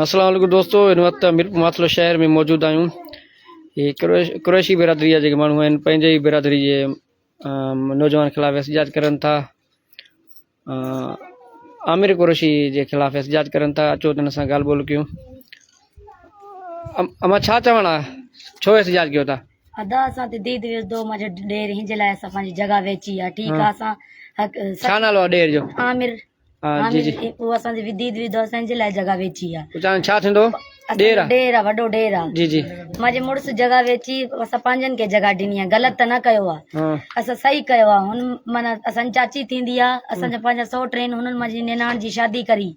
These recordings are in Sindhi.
السلام عليڪم دوستو هن وقت ميرپور ماٿلو شهر ۾ موجود آهيون هي قريشي برادري جا جيڪي ماڻهو آهن پنهنجي ئي برادري جي نوجوان خلاف احتجاج ڪرن ٿا عامر قريشي جي خلاف احتجاج ڪرن ٿا اچو ته هن سان ڳالهه ٻولهه ڪيون اما ڇا چوڻ آ ڇو احتجاج ڪيو ٿا ادا اسان تي ديد ويس دو مجھے ڏير هن جي لاء اسان پنهنجي جڳهه ويچي آ ٺيڪ آ اسان حق ڇا نالو آ ڏير جو عامر ها جي جي اهو اسان جي ودي دوي دوستن جي لاء جڳهه ويچي آ. پچان ڇا ٿيندو ڏير آ. ڏير آ وڏو ڏير آ. جي جي. مانجي مڙس جڳهه ويچي اسان پنهنجن کي جڳهه ڏني آ غلط ته نه ڪيو آ اسان صحيح ڪيو آ هن معنيٰ اسان جي چاچي ٿيندي آ اسان جا پنهنجا سئوٽ آهن هنن مانجي نيناڻ جي شادي ڪري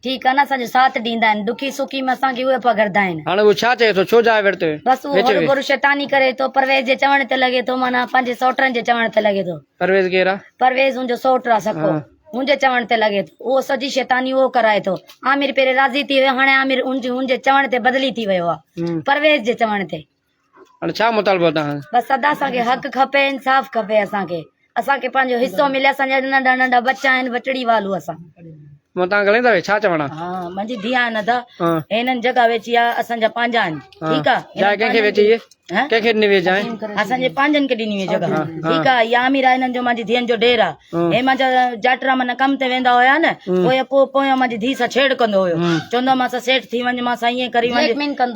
ٺيڪ آ نه اسان جو ساٿ ڏيندا آهن ڏکي سکي ۾ اسان کي اهي پگهردا آهن. هاڻي اهو ڇا چئي ٿو ڇو جاء ورتو بس اهو هرو ڀرو شيطاني ڪري ٿو پرويز جي چوڻ تي لڳي ٿو معنيٰ پنهنجي سئوٽن جي چوڻ تي لڳي ٿو. پرويز ڪير آ؟ پرويز هن جو سئوٽ آ سڪو. منهنجي چوڻ تي لڳي ٿو. اهو سڄي شيطاني اهو ڪرائي ٿو. عامر پهرين راضي ٿي ويو، هاڻي عامر ان جي چوڻ تي بدلي ٿي ويو آهي. پرويز جي چوڻ تي. هاڻي ڇا مطالبو آهي توهان جو؟ بس ادا اسان کي حق کپي، انصاف کپي اسان کي. اسان کي پنهنجو حصو ملي، اسان جا ننڍا ننڍا ٻچا آهن، ٻچڙي والو اسان. مان توهان ڳالهائيندا ويا ڇا چوڻ آهي؟ ها منهنجي ڌيء آهن ادا، هنن جڳهه ويچي آهي، اسان جا پنهنجا آهن، ٺيڪ آهي. جاء ڪنهن کي ويچي؟ ڪنهن کي ڏني وئي جاء؟ اسان جي پنهنجن کي ڏني وئي جڳهه ٺيڪ آ اها امير آ هنن جو مانجي ڌيئن جو ڍير آ هي مانجا جاٽرا من ڪم تي ويندا هيا نه پوء پوء پويان مانجي ڌي سان ڇيڙ ڪندو هيو چوندو مان سان سيٺ ٿي وڃ مان سان ائين ڪري وڃ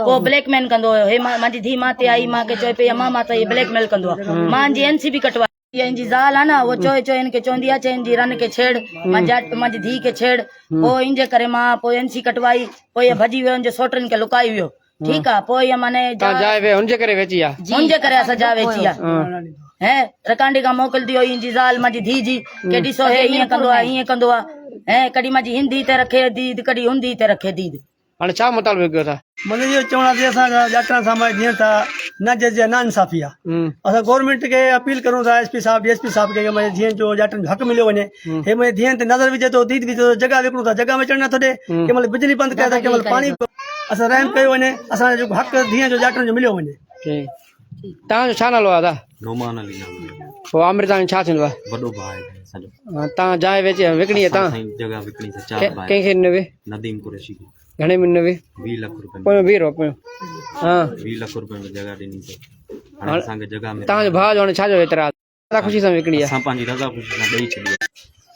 پوء بليڪ مين ڪندو هيو هي مانجي ڌي مان تي آئي مان کي چوي پئي امان مان ته هي بليڪ ميل ڪندو آ مان جي اين سي بي ڪٽوائي هي ان جي زال آ نه اهو چوي چوي هن کي چوندي آ چي ان جي رن کي ڇيڙ مان جاٽ مانجي ڌي کي ڇيڙ پوء ان جي ڪري مان پوء اين سي ڪٽوائي پوء هي ڀڄي ويو ان جي سوٽن کي لڪائي ويو ٺيڪ آ پوء اها معني جا جاء وي هن جي ڪري ويچي آ هن جي ڪري اسان جاء ويچي آ هي رڪانڊي کان موڪل ٿي هئي ان جي زال منهنجي ڌي جي ڪي ڏسو هي ائين ڪندو آ ائين ڪندو آ هي ڪڏهن منهنجي هن ڌي تي رکي ديد ڪڏهن هن ڌي تي رکي ديد. هاڻي ڇا مطالبو ڪيو ٿا؟ منهنجو اهو چوڻ آهي ته اسان ڄاٽرن سان مائي جيئن ٿا نه جج نه انصافي آهي اسان گورنمينٽ کي اپيل ڪرون ٿا ايس پي صاحب ڊي ايس پي صاحب کي منهنجي ڌيئن جو ڄاٽرن جو حق مليو وڃي هي منهنجي ڌيئن تي نظر وجهي ٿو ديد وجهي ٿو جڳهه وڪڻون ٿا جڳهه وچڻ نٿو ڏي ڪنهن مهل بجلي بند ڪري ٿا ڪنهن مهل پاڻي اسان رحم ڪيو وڃي اسان جو جيڪو حق ڌيئن جو ڄاٽرن جو مليو وڃي. تان جو ڇا نالو آهي ادا؟ نعمان علي نالو آهي. پوء عامر تان جو ڇا ٿيندو آهي؟ وڏو ڀاء آهي سائين اسان جو. تان جاء ويچي وڪڻي آهي تان؟ اسان سائين جڳهه وڪڻي سا چار ڀاء. ڪنهن کي ڏنو وي؟ نديم قريشي کي. گهڻي ۾ ڏنو وي؟ 20 لک روپين. پويون بيهه رهو پويون. ها. 20 لک روپين ۾ جڳهه ڏني سي. هاڻي اسان کي جڳهه ۾ تان جو ڀاء جو هاڻي ڇا جو اعتراض؟ رضا خوشي سان وڪڻي آ. اسان پنهنجي رضا خوشي سان ڏئي ڇڏي آ.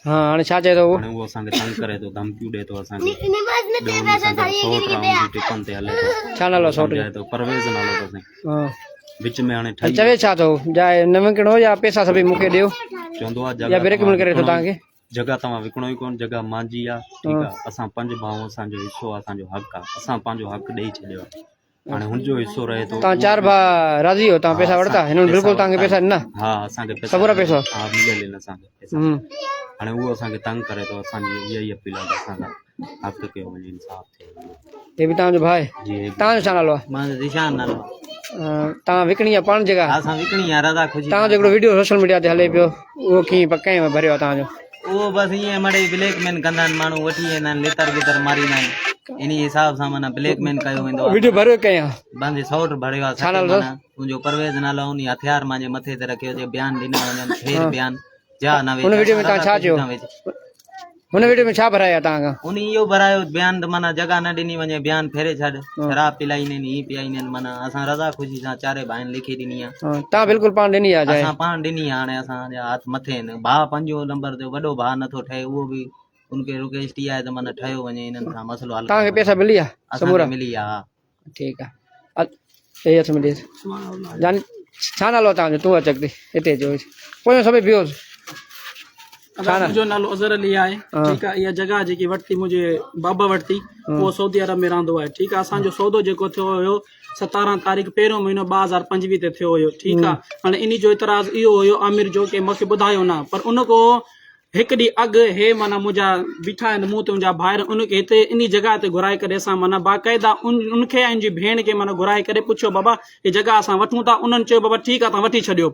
ها هاڻي ڇا چئي ٿو اهو؟ هاڻي اهو اسان کي تنگ ڪري ٿو ڌمڪيون ڏئي ٿو اسان کي. ٻيو ان سان گڏ سئوٽ آ ان جي ٽپن تي هلي ٿو. ڇا نالو آ سئوٽ جو؟ سمجهائي ٿو پرويز نالو اٿس سائين. ها. وچ ۾ هاڻي ٺهي چوي ڇا ٿو جاء نه وڪڻو يا پيسا سڀئي مون کي ڏيو. چوندو آ يا بريڪ ميل ڪري ٿو توهان کي. جڳهه توهان وڪڻو ئي ڪونه جڳهه مانجي آ ٺيڪ آ اسان پنج ڀائون اسان جو حصو آ اسان جو حق آ اسان پنهنجو حق ڏئي ڇڏيو آ. هاڻي هن جو حصو رهي ٿو تان چار ڀا راضي هو تان پيسا ورتا هنن بلڪل تان کي پيسا ڏنا ها اسان کي پيسا سمورا پيسا ها مليل آهن اسان کي پيسا هاڻي اهو اسان کي تنگ ڪري ٿو اسان جي اها ئي اپيل آهي اسان کان حق ڪيو وڃي انصاف ٿئي هي به تان جو ڀاء جي تان جو ڇا نالو آهي مان ذيشان نالو تان وڪڻي آ پاڻ جڳهه اسان وڪڻي آ رضا خوشي تان جو هڪڙو وڊيو سوشل ميڊيا تي هلي پيو اهو ڪيئن پڪائين ڀريو آ تان جو اهو بس ائين مڙئي بليڪ مين ڪندا آهن ماڻهو وٺي ويندا آهن لتر بتر ماريندا آهن انهي حساب سان معنيٰ بليڪ مين ڪيو ويندو آهي ويڊيو ڀريو ڪنهن آ پنهنجي سئوٽ ڀريو آهي ڇا نالو معنيٰ منهنجو پرويز نالو آهي انهي هٿيار مانجي مٿي تي رکيو چي بيان ڏنا وڃن ڦير بيان جا نه ان ويڊيو ۾ تان ڇا چيو هن ويڊيو ۾ ڇا ڀرايو تان کان انهي اهو ڀرايو بيان ته معنيٰ جڳهه نه ڏني وڃي بيان ڦيري ڇڏ شراب پلائي نين هي پيائي نين معنيٰ اسان رضا خوشي سان چاري ڀائين لکي ڏني آ تان بلڪل پاڻ ڏني آ اسان پاڻ ڏني آ هاڻي اسان جا هٿ مٿي آهن ڀاء پنجون نمبر تي وڏو ڀاء نٿو ٺهي اهو به ان کي رڪويسٽ اها آهي ته معنيٰ ٺهيو وڃي انهن کان مسئلو حل تان کي پيسا ملي ويا سمورا ملي ويا ها ٺيڪ آ اي هٿ ۾ ڏيس جان ڇا نالو تان جو تون اچ اڳتي هتي اچو پويون سڀئي بيهو ادا منهنجو نالو اظهر علي آهي ٺيڪ آهي اها جڳهه جيڪي ورتي منهنجي بابا ورتي اهو سعودي عرب ۾ رهندو آهي ٺيڪ آهي اسان جو سودو جيڪو ٿيو هيو 17 تاريخ پهريون مهينو 2025 تي ٿيو هيو ٺيڪ آهي هاڻي انهي جو اعتراض اهو هيو عامر جو ڪي مونکي ٻڌايو نه پر ان کو هڪ ڏينهن اڳ هي معنيٰ منهنجا بيٺا آهن مون تي منهنجا ڀائر ان کي هتي انهي جڳهه تي گهرائي ڪري اسان معنيٰ باقاعده ان کي ۽ ان جي ڀيڻ کي معنيٰ گهرائي ڪري پڇيو بابا هي جڳهه اسان وٺون ٿا انهن چيو بابا ٺيڪ آهي توهان وٺي ڇڏيو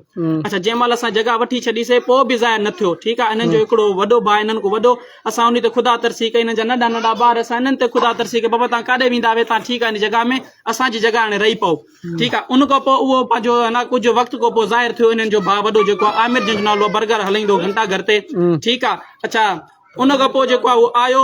اڇا جنهن مهل اسان جڳهه وٺي ڇڏي سي پوء به ظاهر نه ٿيو ٺيڪ آهي انهن جو هڪڙو وڏو ڀاء انهن کان وڏو اسان انهي تي خدا ترسي ڪئي انهن جا ننڍا ننڍا ٻار اسان انهن تي خدا ترسي ڪئي بابا توهان ڪاڏي ويندا وي توهان ٺيڪ آهي ان جڳهه ۾ اسان جي جڳهه هاڻي رهي پئو ٺيڪ آهي ان کان پوء اهو پنهنجو اڃا ڪجهه وقت کان پوء ظاهر ٿيو انهن جو ڀاء وڏو جيڪو آهي عامر جنهن جو نالو آهي برگر هلائيندو گهنٽا گهر تي ٺيڪ آهي اڇا ان کان پوء جيڪو آهي اهو آيو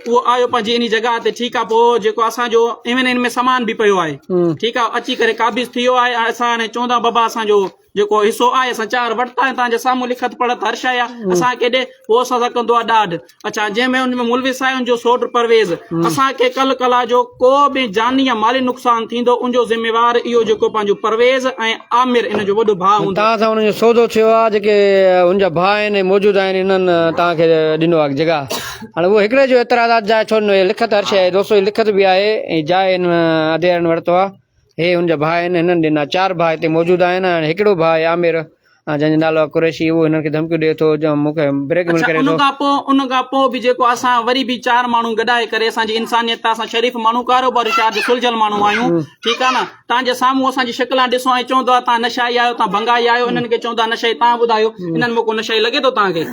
اهو آيو پنهنجي انهي جڳهه تي ٺيڪ آهي پوء جيڪو اسان جو ايون ان ۾ سامان به پيو آهي ٺيڪ آهي اچي ڪري قابض ٿي ويو آهي اسان هاڻي چوندا بابا اسان جو جيڪو حصو آهي اسان چار ورتا آهن تان جي سامهون لکت پڙهت هر شيء آهي اسان کي ڏي پوء اسان سان ڪندو آهي ڏاڍ اڇا جنهن ۾ ان ۾ ملوث آهي ان جو سوٽ پرويز اسان کي ڪل ڪلا جو ڪو به جاني يا مالي نقصان ٿيندو ان جو ذميوار اهو جيڪو پنهنجو پرويز ۽ عامر ان جو وڏو ڀاء هوندو. توهان سان انهن جو سودو ٿيو آهي جيڪي هن جا ڀاء آهن ۽ موجود آهن انهن توهان کي ڏنو آهي جڳهه هاڻي اهو هڪڙي جو اعتراض آهي جاء ڇو ڏنو هي لکت هر شيء آهي دوستو هي لکت به آهي ۽ جاء هن اديرن ورتو آهي هي هن جا ڀاء آهن هنن ڏنا چار ڀاء هتي موجود آهن ۽ هڪڙو ڀاء آهي عامر جنهن جو نالو آهي قريشي اهو هنن کي ڌمڪيون ڏئي ٿو جو مون کي بريڪ ميل اڇا ڪري ان ٿو. کان پوء ان کان پوء به جيڪو اسان وري به چار ماڻهو گڏائي ڪري اسان جي انسانيت ته اسان شريف ماڻهو ڪاروباري شهر جا سلجهيل ماڻهو آهيون ٺيڪ آهي نه توهان جي سامهون اسان جي شڪلان ڏسو ۽ چوندو آهي توهان نشائي آهيو توهان ڀنگائي آهيو انهن کي چوندا نشائي توهان ٻڌايو انهن مان ڪو نشائي لڳي ٿو توهان کي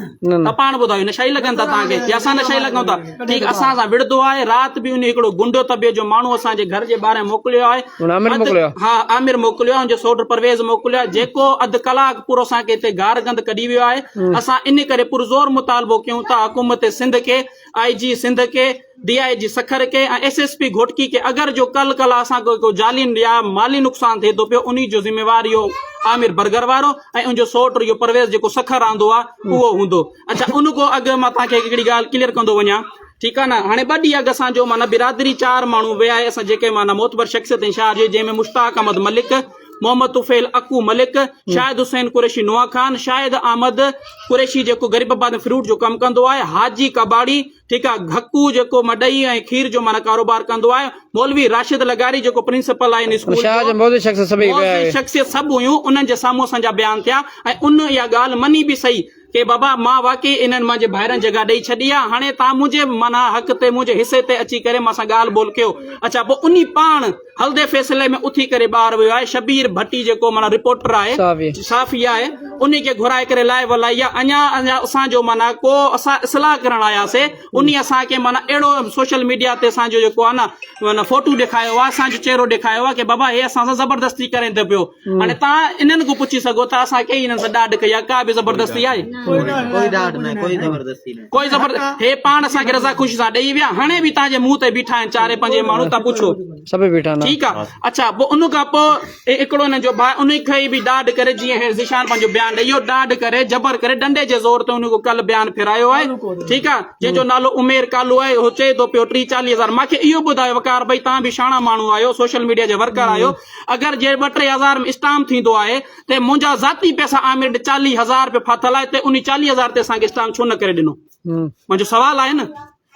ته پاڻ ٻڌايو نشائي لڳن ٿا توهان کي يا اسان نشائي لڳون ٿا ٺيڪ اسان سان وڙهندو آهي رات به ان هڪڙو گنڊو طبيعت جو ماڻهو اسان جي گهر جي ٻاهران موڪليو آهي عامر موڪليو ها عامر موڪليو آهي ان جو سوٽ پرويز موڪليو آهي جيڪو اڌ ڪلاڪ پورو اسان کي هتي گار گند ڪڍي ويو آهي اسان ان ڪري پرزور مطالبو ڪيون ٿا حڪومت سنڌ کي آء جي سنڌ کي ڊي I جي سکر کي ۽ ايس ايس پي گهوٽڪي کي اگر جو ڪل ڪلا اسان کي ڪو جعلي يا مالي نقصان ٿئي ٿو پيو انهي جو ذميوار اهو عامر برگر وارو ۽ ان جو سوٽ اهو پرويز جيڪو سکر رهندو آهي اهو هوندو اڇا ان کان اڳ مان توهان کي هڪڙي ڳالهه ڪليئر ڪندو وڃان ٺيڪ آهي نه هاڻي ٻه ڏينهن اڳ اسان جو معنيٰ برادري چار ماڻهو ويا آهي اسان جيڪي معنيٰ معتبر شخصيت ۽ شاعر جي جنهن ۾ مشتاق احمد ملڪ محمد طفيل اڪو ملڪ، شاهد حسين قريشي نوح خان، شاهد احمد قريشي جيڪو غريب آباد ۾ فروٽ جو ڪم ڪندو آهي، حاجي ڪٻاڙي ٺيڪ آهي، گهڪو جيڪو مڏئي ۽ کير جو معنيٰ ڪاروبار ڪندو آهي، مولوي راشد لغاري جيڪو پرنسپل آهي ان اسڪول جو، معزز شخصيت سڀ هيون انهن جي سامهون اسان جا بيان ٿيا ۽ ان اها ڳالهه مڃي به سهي ڪي بابا مان واقعي انهن مانجي ڀائرن جڳهه ڏئي ڇڏي آ هاڻي توهان منهنجي معنيٰ حق تي منهنجي حصي تي اچي ڪري مان سان ڳالهه ٻولهه ڪيو اڇا پوء انهي پاڻ هلندي فيصلي ۾ اٿي ڪري ٻاهر ويو آهي شبير ڀٽي جيڪو معنيٰ رپورٽر آهي صحافي آهي انهي کي گهرائي ڪري لائيو هلائي آ اڃا اڃا اسان جو معنيٰ ڪو اسان اصلاح ڪرڻ آياسي انهي اسان کي معنيٰ اهڙو سوشل ميڊيا تي اسان جو جيڪو آ نه معنيٰ فوٽو ڏيکايو آ اسان جو چهرو ڏيکايو آ ڪي بابا هي اسان سان زبردستي ڪرين ٿو پيو هاڻي توهان انهن کان پڇي سگهو ٿا اسان ڪئي انهن سان ڏاڍ ڪئي آهي ڪا به زبردستي آهي؟ ڪوئي ڏاڍ نه ڪوئي زبردستي نه. ڪوئي زبر هي پاڻ اسان کي رضا خوشي سان ڏئي ويا هاڻي به توهان جي منهن تي بيٺا آهن چاري پنجي ماڻهو توهان پڇو. سڀ بيٺا آهن. ٺيڪ آهي اڇا پوء ان کان پوء هڪڙو انهن جو ڀاء انهي کي به ڏاڍ ڪري جيئن هي ذيشان پنهنجو بيان ڏئي ويو ڏاڍ ڪري جبر ڪري ڏنڊي جي زور تي انهي کان ڪل بيان ڦيرايو آهي ٺيڪ آهي جنهن جو نالو عمير ڪالو آهي اهو چئي ٿو پيو ٽيهه چاليهه هزار مان کي اهو ٻڌايو وقار ڀائي توهان به شاڻا ماڻهو آهيو سوشل ميڊيا جا ورڪر آهيو اگر جي ٻه ٽي هزار ۾ اسٽامپ ٿيندو آهي ته منهنجا ذاتي پئسا عامر ڏي چاليهه هزار رپيو ڦاٿل آهي ته انهي چاليهه هزار تي اسان کي اسٽامپ ڇو نه ڪري ڏنو منهنجو سوال آهي نه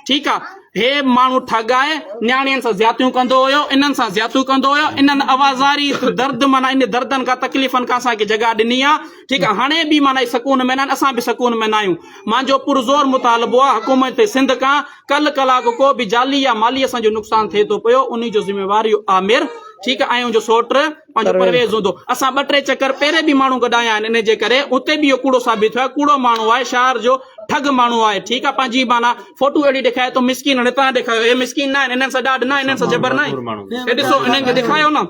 ٺيڪ آ هي ماڻهو ٺڳ آهي نياڻين سان زيادتيون ڪندو هيو انهن سان زيادتيون ڪندو هيو انهن آوازاري درد معنيٰ ان دردن کان تڪليفن کان اسان کي جڳهه ڏني آ ٺيڪ آ هاڻي به معنيٰ سڪون ۾ نه آهن اسان به سڪون ۾ نه آهيون مانجو پرزور مطالبو آ حڪومت سنڌ کان ڪل ڪلاڪ ڪو به جالي يا مالي اسان جو نقصان ٿئي ٿو پيو انهي جو ذميوار اهو آمر ٺيڪ آ ۽ ان جو سوٽ پنهنجو پرويز هوندو اسان ٻه ٽي چڪر پهرين به ماڻهو گڏايا آهن انهي جي ڪري اتي به اهو ڪوڙو ثابت ٿيو آهي ڪوڙو ماڻهو آهي شهر جو ٺڳ ماڻهو آهي ٺيڪ آ پنهنجي معنيٰ فوٽو اهڙي ڏيکائي ٿو مسڪين هاڻي توهان ڏيکايو اهي مسڪين نه آهن انهن سان ڏاڍ نه آهي انهن سان جبر نه آهي هي ڏسو انهن کي ڏيکايو نه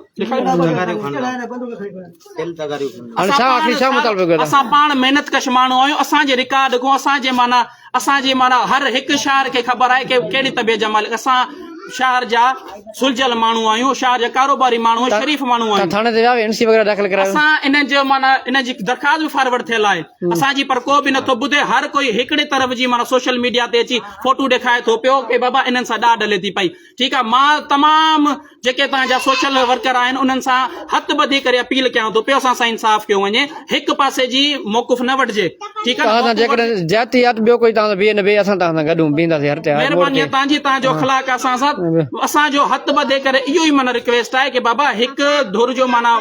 اسان پاڻ محنت ڪش ماڻهو آهيون اسان جي رڪارڊ کان اسان جي معنيٰ اسان جي معنيٰ هر هڪ شهر کي خبر آهي ڪي ڪهڙي طبيعت جا مالڪ اسان شهر جا سلجهيل ماڻهو آهيون شهر جا ڪاروباري ماڻهو آهيون شريف ماڻهو آهيون ٿاڻي تي ويا اين سي وغيره داخل ڪرايو اسان انهن جو معنيٰ انهن جي درخواست به فارورڊ ٿيل آهي اسان جي پر ڪو به نٿو ٻڌي هر ڪوئي هڪڙي طرف جي معنيٰ سوشل ميڊيا تي اچي فوٽو ڏيکائي ٿو پيو ڪي بابا انهن سان ڏاڍ هلي ٿي پئي ٺيڪ آهي مان تمام جيڪي توهان جا سوشل ورڪر آهن انهن سان هٿ ٻڌي ڪري اپيل ڪيان ٿو پيو اسان سان انصاف ڪيو وڃي هڪ پاسي جي موقف نه وٺجي. ٺيڪ آ توهان سان جيڪڏهن زيادتي آ ته ٻيو ڪوئي توهان سان بيهي نه بيهي اسان توهان سان گڏ بيهنداسين هر تي هر موڙ مهرباني تي آ توهان جي توهان جو اخلاق آ اسان سان اسان جو هٿ ٻڌي ڪري اهو ئي معنيٰ رڪويسٽ آهي ڪي بابا هڪ ڌر جو معنيٰ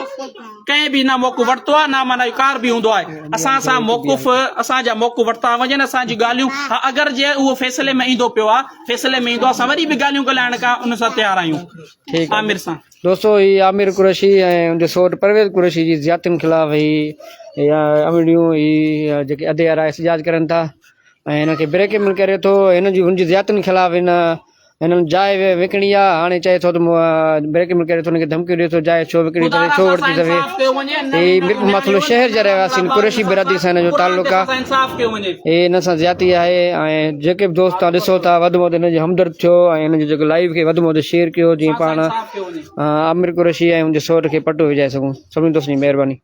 ڪنهن به نه موقف ورتو آ نه معنيٰ ڪار به هوندو آهي اسان سان موقف اسان جا موقف ورتا وڃن اسان جون ڳالهيون ها اگر جي اهو فيصلي ۾ ايندو پيو آ فيصلي ۾ ايندو اسان وري به ڳالهيون ڳالهائڻ کان ان سان تيار آهيون ٺيڪ عامر سان. دوستو هي عامر قريشي ۽ ان جي سوٽ پرويز قريشي جي زيادتين خلاف هي امڙيون هي جيڪي ادي وارا احتجاج ڪرن ٿا ۽ هن کي بريڪ ميل ڪري ٿو هن جي هن جي زيادتين خلاف هن هنن جاء وڪڻي آ هاڻي چئي ٿو ته بريڪ ميل ڪري ٿو هن کي ڌمڪيون ڏي ٿو جاء ڇو وڪڻي اٿوي ڇو ورتي اٿوي هي ميرپور ماٿيلو شهر جا رهواسي آهن قريشي برادري سان هن جو تعلق آ هي هن سان زيادتي آهي ۽ جيڪي به دوست تان ڏسو ٿا وڌ ۾ وڌ هن جي همدرد ٿيو ۽ هن جو جيڪو لائيو کي وڌ ۾ وڌ شيئر ڪيو جيئن پاڻ عامر قريشي ۽ هن جي سوٽ کي پٽو وجهائي سگهون سڀني دوستن جي مهرباني.